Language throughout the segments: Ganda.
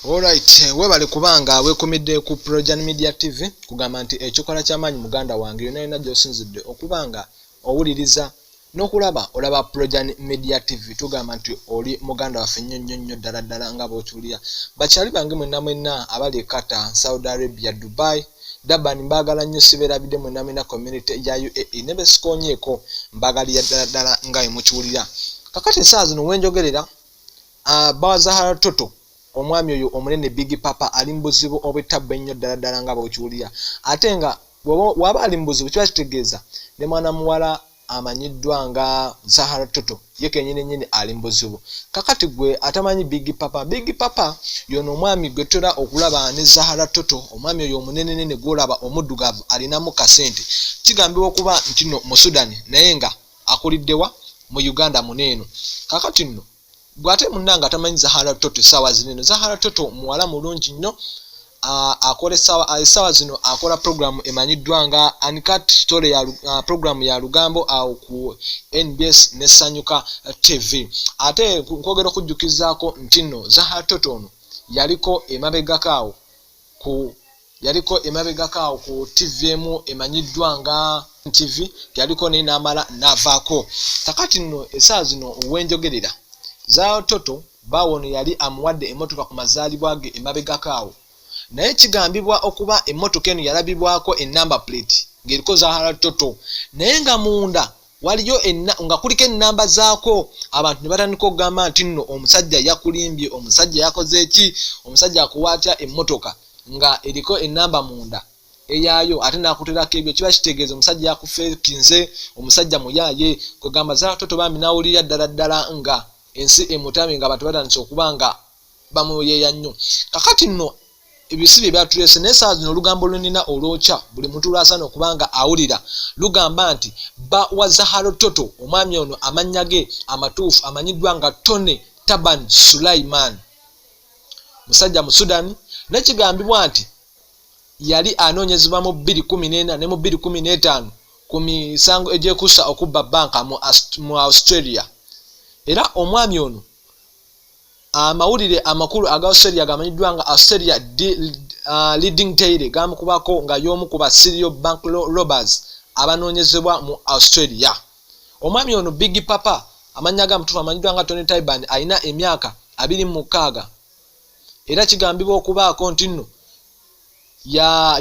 Alright, webale kubanga weekumidde ku Projan Media TV, kugamba nti ekikola ky'amaanyi muganda wange yonna yonna gy'osinzidde okuba nga owuliriza n'okulaba olaba Projan Media TV, tugamba nti oli muganda waffe nnyo nnyo nnyo ddala ddala nga bw'okiwulira. Bakyali bange mwenna mwenna abali e Qatar, Saudi Arabia, Dubai, Durban, mbaagala nnyo, sibeerabidde mwenna mwenna community ya UAE ne besikoonyeeko, mbaagalira ddala ddala nga bwe mukiwulira. Kakati essaawa zino wenjogerera, Bawa Zahara Toto, omwami oyo omunene Big Papa, ali mu buzibu obw'ettabbu ennyo ddala ddala nga bw'okiwulira. Ate nga waba ali mu buzibu kiba kitegeeza ne mwana muwala amanyiddwa nga Zahara Toto ye kenyini nyini ali mu buzibu. Kakati gwe atamanyi Big Papa, Big Papa yono omwami gwe tutera okulaba ne Zahara Toto, omwami oyo omunenenene gw'olaba omuddugavu alinamu kasente. Kigambibwa okuba nti nno mu Sudan naye nga akuliddewa mu Uganda muneeno. Kakati nno gwe ate munnange atamanyi Zahara Toto essaawa zino eno, Zahara Toto muwala mulungi nnyo, akola essaawa zino akola programu emanyiddwa nga Uncut Story ya programu ya Lugambo awo ku NBS ne Sanyuka TV. Ate nkwogera okujjukizaako nti nno Zahara Toto ono yaliko emabegako awo ku yaliko emabegako awo ku TV emu emanyiddwa nga TV, yaliko naye n'amala n'avaako. Kakati nno essaawa zino wenjogerera, Zahara Toto baawo ono yali amuwadde emmotoka ku mazaalibwa ge emabegako awo, naye kigambibwa okuba emmotoka eno yalabibwako enamba plate ng'eriko Zahara Toto, naye nga munda waliyo nga kuliko ennamba zaako. Abantu ne batandika okugamba nti nno omusajja yakulimbye, omusajja yakoze ki, omusajja akuwa atya emmotoka nga eriko ennamba munda eyaayo ate n'akuterako ebyo? Kiba kitegeeza omusajja yakufeekinze, omusajja muyaaye. Kwegamba Zahara Toto bambi n'awulira ddala ddala nga ensi emutamye, nga abantu batandise okuba nga bamuyeeya nnyo. Kakati nno ebisi bye byatuleese, naye essaawa zino olugambo lwenina olwokya buli muntu lwasaana okuba nga awulira lugamba nti bba wa Zahara Toto, omwami ono amannya ge amatuufu amanyiddwa nga Tony Taban Sulaiman, musajja mu Sudan, naye kigambibwa nti yali anoonyezebwa mu 2014 ne mu 2015 ku misango egyekuusa okubba banka mu Australia. Era omwami ono amawulire amakulu aga Australia gamanyiddwa nga Australia Leading Daily gamukubako nga y'omu ku ba serial bank robbers abanoonyezebwa mu Australia. Omwami ono Big Papa, amannya ga mutuufu amanyiddwa nga Tony Taiban, alina emyaka 26, era kigambibwa okubaako nti nno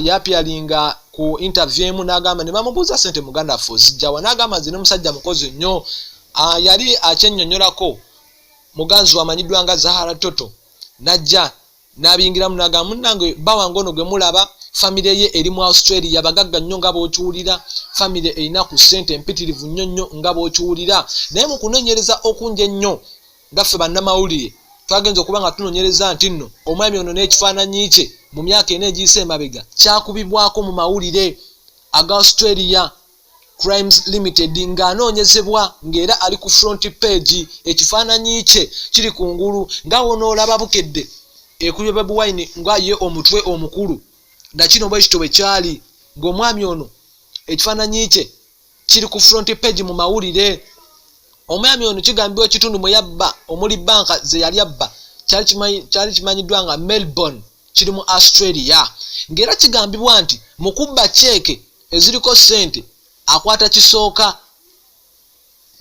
yapyalinga ku interview emu n'agamba, ne bamubuuza, "Sente muganda waffe ozijjawa?" N'agamba, "Nze n'omusajja mukozi nnyo." Yali akyennyonnyolako muganzi wamanyiddwa nga Zahara Toto najja n'abiyingiramu n'agamba, "Munnange, bba wange ono gwe mulaba, famire ye eri mu Australia, bagagga nnyo nga bw'okiwulira, famire erina ku ssente empitirivu nnyo nnyo nga bw'okiwulira." Naye mu kunoonyereza okungi ennyo nga ffe bannamawulire twagenza okuba nga tunoonyereza nti nno omwami ono n'ekifaananyi kye mu myaka ena egiyise emabega kyakubibwako mu mawulire aga Australia Crimes Limited ng'anoonyezebwa, ng'era ali ku front page, ekifaananyi kye kiri ku ngulu nga wonoolaba Bukedde ekubye Bobi Wine nga ye omutwe omukulu. Nakino bwe kityo bwe kyali, ng'omwami ono ekifaananyi kye kiri ku front page mu mawulire. Omwami ono kigambibwa ekitundu mwe yabba omuli banka ze yali abba kyali kimanyiddwa nga Melbourne, kiri mu Australia, ng'era kigambibwa nti mu kubba ceeke eziriko ssente akwata kisooka.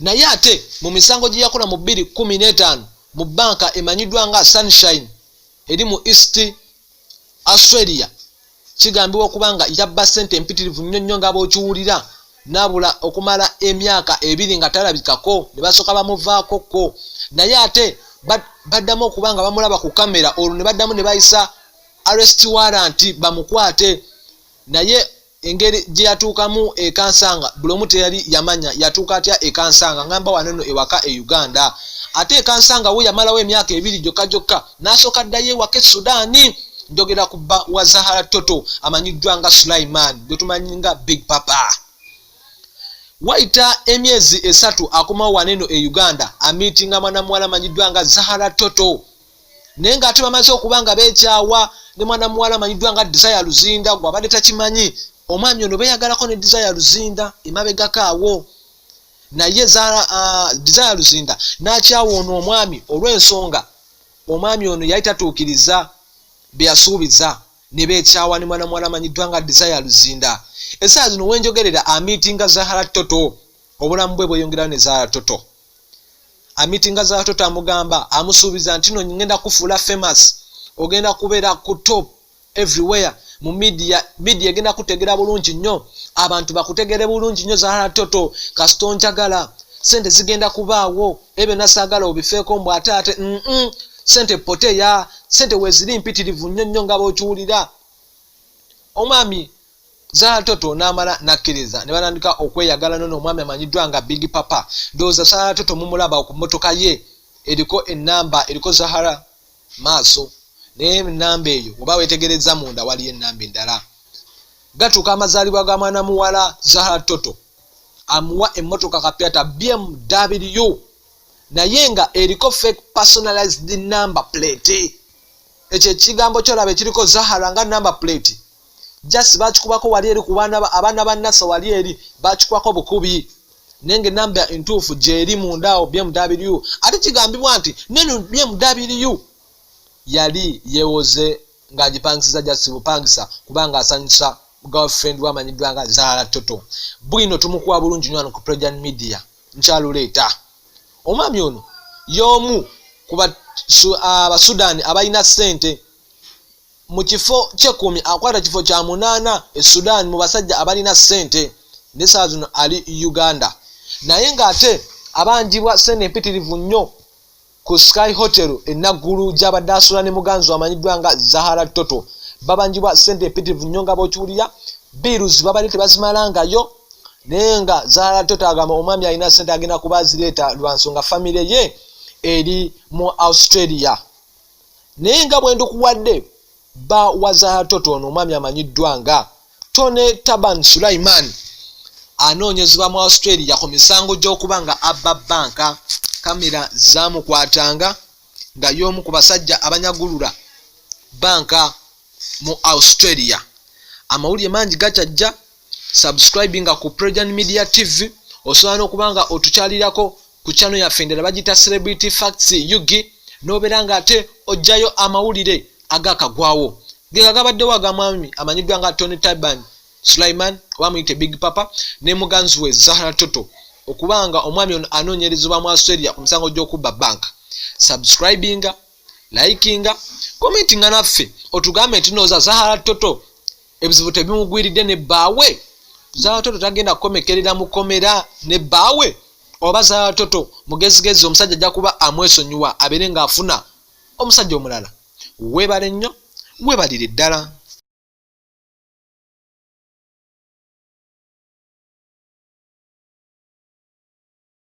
Naye ate mu misango gye yakola mu 2015 mu banka emanyiddwa nga Sunshine eri mu East Australia, kigambibwa okuba nga yabba ssente empitirivu nnyo nnyo nga bw'okiwulira, n'abula okumala emyaka 2 nga talabikako, ne basooka bamuvaako ko, naye ate baddamu okuba nga bamulaba ku kamera, olwo ne baddamu ne bayisa arrest warrant bamukwate. Naye engeri gye yatuukamu ekansanga buli omu teyali yamanya yatuuka atya ekansanga, ngamba wano nno ewaka e Uganda. Ate ekansanga we yamalawo emyaka 2 gyokka gyokka, n'asooka ddayo ewaka e Sudaani. Njogera ku bba wa Zahara Toto amanyiddwa nga Sulaiman gwe tumanyi nga Big Papa. Wayita emyezi 3 akomawo wano eno e Uganda, amiitinga mwana muwala amanyiddwa nga Zahara Toto, naye ng'ate bamaze okuba nga beekyawa ne mwana muwala amanyiddwa nga Desire Luzinda. Gwe abadde takimanyi, omwami ono beeyagalako ne Desire Luzinda emabegako awo, naye Desire Luzinda n'akyawa ono omwami olw'ensonga omwami ono yali tatuukiriza. bye yasuubiza ne beekyawa ne mwana muwala amanyiddwa nga Desire Luzinda. Essaawa zino wenjogerera amiitinga Zahara Toto, obulamu bwe bweyongerayo ne Zahara Toto. Amiitinga Zahara Toto amugamba, amusuubiza nti no ngenda kufuula famous, ogenda kubeera ku top everywhere mu media, media egenda kutegera bulungi nnyo, abantu bakutegere bulungi nnyo. Zahara Toto, kasita onjagala sente zigenda kubaawo, ebyo nasaagala obifeeko mbu ate ate sente poteya, sente weziri mpitirivu nnyo nnyo nga bw'okiwulira. Omwami Zahara Toto n'amala n'akkiriza ne batandika okweyagala nono omwami amanyiddwa nga Big Papa. Ndowooza Zahara Toto mumulaba ku mmotoka ye eriko ennamba eriko Zahara maaso, naye ennamba eyo oba weetegereza munda waliyo ennamba endala. Gatuuka amazaalibwa ga mwana muwala Zahara Toto, amuwa emmotoka kapyata BMW, naye nga eriko fake personalized number plate. Ekyo ekigambo kyolaba ekiriko Zahara nga number plate, just bakikubako wali eri ku abaana ba NASA, wali eri bakikubako bukubi, naye nga enamba entuufu gyeri munda awo BMW. Ate kigambibwa nti neno BMW yali yeewoze ng'agipangisiza just bupangisa kubanga asanyusa girlfriend we amanyiddwa nga Zahara Toto. Bwino tumukuwa bulungi nnyo wano ku Projan Media. Nkyaluleeta omwami ono y'omu ku Abasudaani abalina ssente mu kifo kyekumi, akwata kifo kya 8 e Sudan mu basajja abalina ssente. Nesaawa zino ali Uganda, naye ng'ate abanjibwa ssente empitirivu nnyo ku Sky Hotel e Naggulu gy'abadde asula ne muganzi amanyiddwa nga Zahara Toto. Babanjibwa ssente empitirivu nnyo nga bw'okiwulira, bills babadde tebazimalangayo, naye nga Zahara Toto agamba omwami alina ssente agenda kuba azireeta lwa nsonga famire ye eri mu Australia. Naye nga bwe ndikuwadde, bba wa Zahara Toto ono omwami amanyiddwa nga Tony Taban Sulaiman anoonyezebwa mu Australia ku misango gy'okuba nga abba banka. Kamera zaamukwatanga nga y'omu ku basajja abanyagulula banka mu Australia. Amawulire mangi gakyajja. Subscribinga ku Projan Media TV. Osobola n'okuba nga otukyalirako ku channel yaffe endala bagiyita Celebrity Facts UG, n'obeera nga ate ojjayo amawulire agakagwawo ge gagabaddewo agamwami amanyiddwa nga Tony Taban Sulaiman oba muyite Big Papa ne muganzi we Zahara Toto, okubanga omwami ono anoonyerezebwa mu Australia ku musango gy'okubba banka. Subscribinga, likinga, commentinga naffe otugambe nti nooza Zahara Toto ebizibu tebimugwiridde ne bbaawe. Zahara Toto tagenda kukomekerera mukomera ne bbaawe, oba Zahara Toto mugezigezi omusajja ajja kuba amwesonyiwa abeere ng'afuna omusajja omulala. Weebale nnyo, weebalire ddala.